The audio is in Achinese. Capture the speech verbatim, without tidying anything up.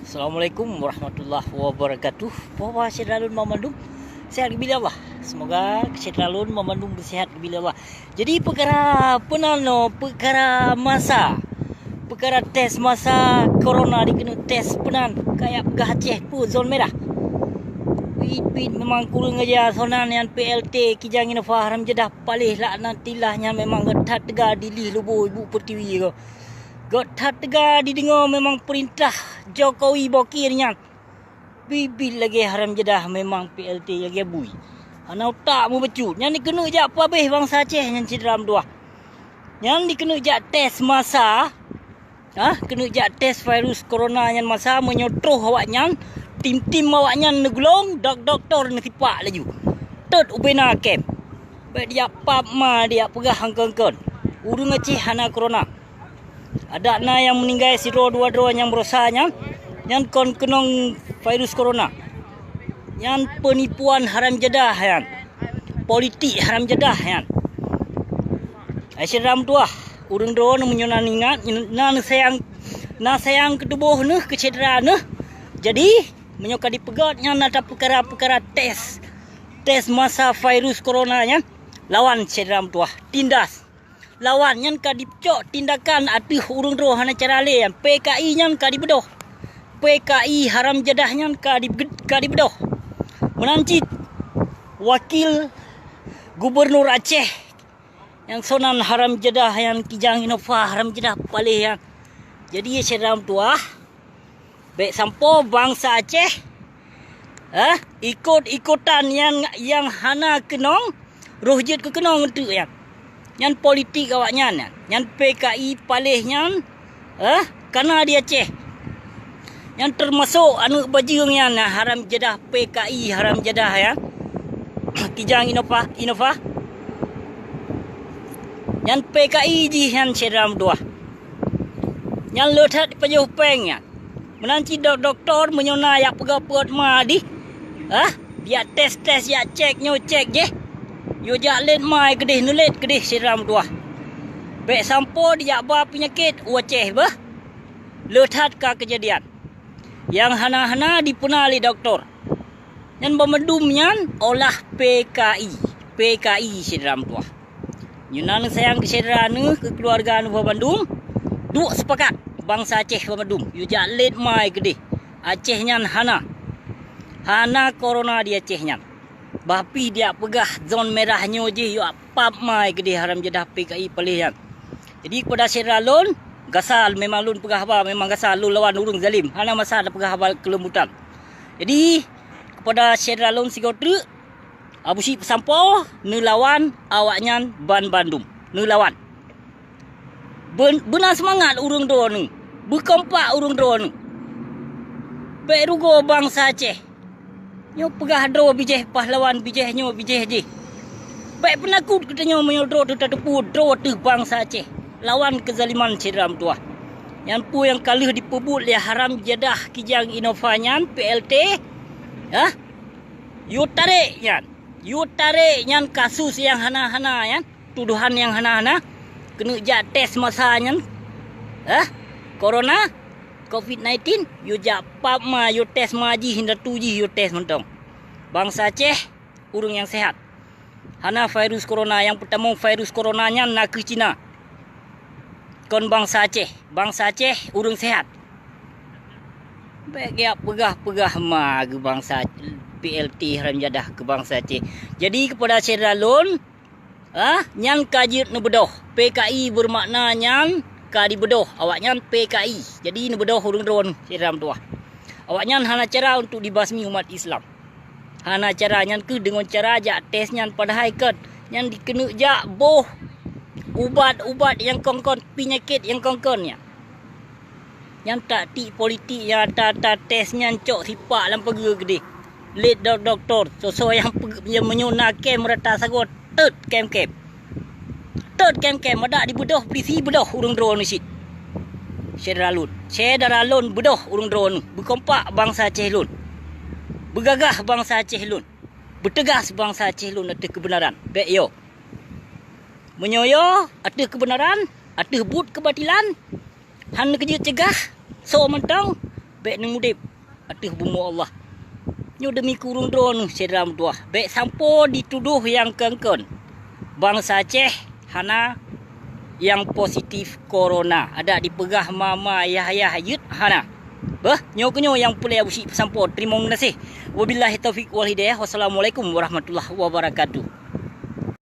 Assalamualaikum warahmatullahi wabarakatuh. Puah-puah syedara lôn banmandum, sehat geubri lé Allah. Semoga syedara lôn banmandum seuhat geubri lé Allah. Jadi peukara peunan nyoe, peukara masa, peukara tes masa corona dikeuneuk tes peunan, kajak peugah Aceh peue zon merah. Pit-pit memang kureueng aja sonan nyan P L T Kijang Innova haram jadah paléh laknatillah nyan memang gét that teuga dilih lubô ibu pertiwi ko. Gét that teuga dideungoe memang peurintah Jokowi bokir nyan. Bit-bit lagée haram jadah memang P L T lagée bui. Hana utak meubacut. Nyan dikeuneuk jak pabéh bansa Aceh nyan syedara meutuah. Nyan dikeuneuk jak tes masa. Ha, keuneuk jak tes virus corona nyan masa meunyoe troh awaknyan, tim-tim awaknyan neugulong, dok-doktor neusipak laju. Tot ubena kem. Bék dijak pap ma dijak peugah angkon-angkon. Ureuëng Aceh hana corona. Adak na nyang meuninggai sidroe dua droe nyang barosa nyan, nyan kon keunong virus corona. Nyan peunipuan haram jadah nyan. Politik haram jadah nyan. Hai syedara meutuah, ureuëng droeneuh meunyoe na ingat, na neusayang, na sayang keu tuboh neuh, keu syedara neuh. Jadi, meunyoe ka dipeugét nyan na peukara-peukara tes, tes masa virus corona nyan, lawan syedara meutuah, tindas. Lawan nyan ka dicok tindakan ateueh ureuëng droe hana cara lé nyan. P K I nyan ka dibeudôh. P K I haram jadah nyan ka dibe-, ka dibeudôh. Meunan cit wakil gubernur Aceh nyang sonan haram jadah nyan Kijang Innova haram jadah paléh nyan. Jadi syedara meutuah, bék sampoe bansa Aceh, eh, ikot-ikotan nyang, nyang hana keunong, roh jeuet keu keunong eunteuk nyan. Nyan politik awaknyan nyan. Nyan P K I paléh nyan, eh, kana di Aceh. Nyan teumasok aneuëk bajeueng nyan, haram jadah P K I, haram jadah ya. Kijang Innova, Innova. Nyan P K I jih nyan syedara meutuah. Nyan le that pajoh péng nyan. Meunan cit dok-, doktor meunyoe na jak peugah peuet ma dih, hah? Jak tes-tes, jak cek nyoe cek jih. Yue jak lét ma keudeh, neulét keudeh syedara meutuah. Bék sampoe dijak ba peunyakét u Aceh beuh. Le that ka keujadian. Nyang hana-hana dipeuna lé doktor. Nyan banmandum nyan olah P K I, P K I syedara meutuah. Nyoe na neusayang keu syedara neuh, keu keuluwarga neuh banmandum, duek seupakat bansa Aceh banmandum. Yue jak lét ma keudeh. Aceh nyan hana. Hana corona di Aceh nyan. Bah pih dijak peugah zon merah nyoe jih yue pap ma keudeh haram jadah P K I paléh nyan. Jadi keupada syedara lôn, gasa memang lôn peugah haba memang gasa lôn lawan ureuëng zalim. Hana masa tapeugah haba keuleumbutan. Jadi keupada syedara lôn sigoe treuk, Abusyik peusampoe neulawan awaknyan banmandum. Neulawan. Beuna seumangat ureuëng droeneuh. Beukompak ureuëng droeneuh. Bék rugoe bansa Aceh. Nyoe peugah droe bijéh pahlawan, bijéh nyoe bijéh jih. Bék peunakot geutanyoe meunyoe droe teuh tateupeue droe teuh bansa Aceh lawan keuzaliman syedara meutuah. Nyan peue nyang ka lheueh dipeubuet lé haram jadah Kijang Innova nyan P L T. Hah? Yue tarek nyan. Yue tarek nyan kasus nyang hana-hana nyan, tudohan nyang hana-hana. Keuneuk jak tes masa nyan. Hah? Corona? Covid nineteen? Yue jak pap ma, yue tes ma jih, indatu jih yue tes mantong. Bansa Aceh, ureuëng nyang sehat. Hana virus corona, nyang peutamong virus corona nyan nakeuh Cina. Kon bansa Aceh. Bansa Aceh ureuëng sehat. Bék geujak peugah-peugah ma keu bansa P L T haram jadah keu bansa Aceh. Jadi keupada syedara lôn, ah, nyan ka jeuet neubeudôh. P K I beumakna nyan ka dibeudôh. Awaknyan P K I. Jadi neubeudôh ureuëng droeneuh syedara meutuah. Awaknyan hana cara untuk dibasmi umat Islam. Hana cara nyan kheueh deungon cara jak tes nyan padahai kon nyan dikeuneuk jak boh ubat-ubat nyang kon-kon, peunyakét nyang kon-kon nyan. Nyan taktik politik nyang ata-ata tes nyan cok sipak lam pageue keudeh. Lét dok-, doktor, soe-soe nyang peuge-, nyang meunyoe na kem rata sagoe, teut kem-kem. Teut kem-kem, madak dibeudôh, polisi beudôh ureuëng droeneuh cit. Syedara lôn, syedara lôn beudôh ureuëng droeneuh, beukompak bansa Aceh lôn. Beugagah bansa Aceh lôn. Beuteugas bansa Aceh lôn ateueh keubeunaran. Bék yo. Meunyoe yo ateueh keubeunaran, ateueh buet keubatilan, hana keujeuet cegah, soe mantong, Bék neumudeb ateueh bumoe Allah. Nyoe demi kureueng droeneuh syedara meutuwah. Bék sampoe jitudôh nyang kon-kon. Bansa Aceh hana nyang positif corona. Adak jipeugah ma-ma, yah-yah jeuet hana. Beuh, nyoe keunyoe nyang peureulée Abusyik peusampoe. Teurimong gaséh. Wabillahi taufiq wal hidayah. Wassalamualaikum warahmatullahi wabarakatuh.